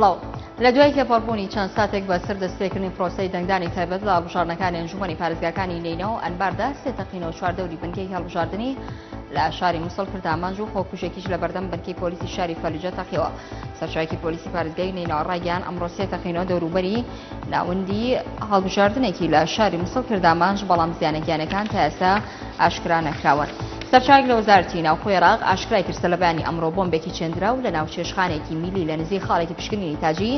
سڵاو. لە دوای تێپەڕبوونی چەند ساتێک بەسەر دەستپێکردنی پرۆسەی دەنگدانی تایبەت لە هەڵبژاردنەکانی ئەنجومەنی پارێزگاکانی نەینەوا و ئەنباردا سێ تەقینەوە چواردەوری بنکەی هەڵبژاردنی لە شاری موسڵ کردە ئامانج و خۆکوژێکیش لە بەردەم بنکەی پۆلیسی شاری فەلوجە تەقیەوە. سەرچاوەیەکی پۆلیسی پارێزگای نەینەوا ڕایگەیاند ئەمڕۆ سێ تەقینەوە دەوروبەری ناوەندی هەڵبژاردنێکی لە شاری موسڵ کردە ئامانج، بەڵام زیانە گیانەکان تا ئێستا ئاشکرا نەکراون. سەرچاوەیەک لە وەزارەتی ناوخۆی عێراق ئاشکرای کرد سەرلەبەیانی ئەمڕۆ بۆمبێکی چێندراو لە ناو چێشتخانەیەکی میلی لە نزیک خاڵێکی پشکنینی تاجی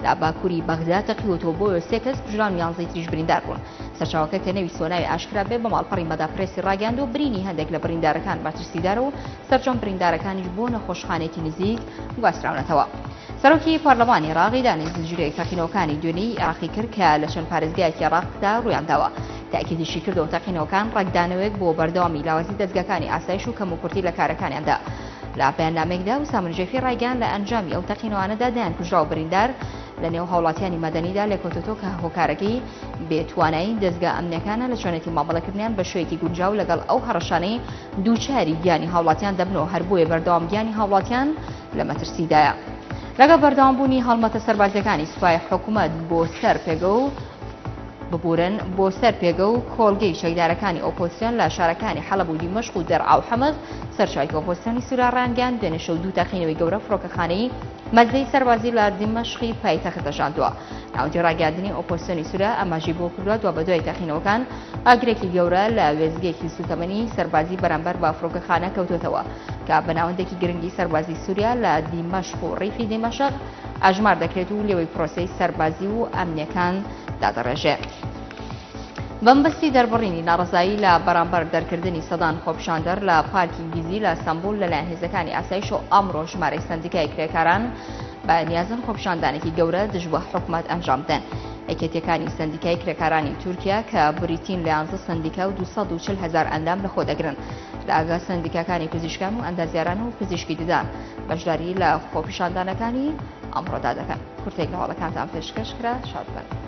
لە باکووری بەغدا تەقیوەتەوە بۆیە سێ کەس کوژران و یانزەی تریش بریندار بوون. سەرچاوەکە کە نەویستووە ناوی ئاشکرا بێت بە ماڵپەڕی مەدا پرێسی ڕاگەیاندووە برینی هەندێک لە بریندارەکان مەترسیدارە و سەرجەم بریندارەکانیش بۆ نەخۆشخانەیەکی نزیک گواستراونەتەوە. سەرۆکی پەرلەمانی عێراق ئیدانەی زنجیرەیەک تەقینەوەکانی دوێنێی عێراقی کرد کە لە چەند پارێزگایەکی عێراقدا ڕوویانداوە. تەئکیدیشی کردەوە تەقینەوەکان ڕەنگدانەوەیەک بۆ بەردەوامی لاوازی دەزگاکانی ئاسایش و کەموکورتی لە کارەکانیاندا. لە بەیاننامەیەکدا وسام نوجەیفی ڕایگەیاند لە ئەنجامی ئەو تەقینەوانەدا دەیان کوژراو و بریندار لە نێو هاوڵاتیانی مەدەنیدا لێکەوتۆتەوە کە هۆکارەکەی بێ توانایی دەزگا ئەمنیەکانە لە چۆنێتی مامەڵەکردنیان بە شێوەیەکی گونجاو لەگەڵ ئەو هەڕەشانەی دووچاری گیانی هاوڵاتیان دەبنەوە هەر بۆیە بەردەوام گیانی هاوڵاتیان لە مەترسیدایە. لەگەڵ بەردەوامبوونی هەڵمەتە سەربازیەکانی سوپای حکومەت بۆ سەر پێگە و ببورن بۆ سەر پێگە و کۆڵگەی چەکدارەکانی ئۆپۆزسیۆن لە شارەکانی حەڵەب و دیمەشق و دەرعا و حەمەس، سەرچاوەیەکی ئۆپۆزسیۆنی سوریا ڕایانگەیاند دوێنێ شەو دوو تەقینەوەی گەورە فڕۆکەخانەی مەزەی سەربازی لە دیمەشقی پایتەخت هەژاندووە. ناوەندی ڕاگەیاندنی ئۆپۆزسیۆنی سوریا ئاماژەی بۆ کردووە دوابەدوای تەقینەوەکان ئاگرێکی گەورە لە وێستگەیەکی سووتەمەنی سەربازی بەرامبەر بە فڕۆکەخانە کەوتووەتەوە کە بە ناوەندێکی گرنگی سەربازی سوریا لە دیمەشق و ڕیفی دیمەشق ئەژمار دەکرێت و لێوەی پرۆسەی سەربازی و ئەمنیەکان دادەڕێژێ. بەمەبەستی دەربڕینی ناڕەزایی لە بەرامبەر دەرکردنی سەدان خۆپیشاندەر لە پارکی گیزی لە ئەستەنبوڵ لەلایەن هێزەکانی ئاسایش و ئەمڕۆ ژمارەی سەندیکای کرێکاران بە نیازن خۆپیشاندانێکی گەورە دژ بە حکومەت ئەنجام بدەن. یەکێتیەکانی سەندیکای کرێکارانی تورکیا کە بریتین لە 11 سەندیکا و 240 هەزار ئەندام لەخۆ دەگرن لەگەڵ سەندیکاکانی پزیشکان و ئەندازیاران و پزیشکی ددان بەشداری لە خۆپیشاندانەکانی ئەمڕۆدا دەکەن. کورتێک لە هەواڵەکانتان پێشکەش کرا. شاد بن.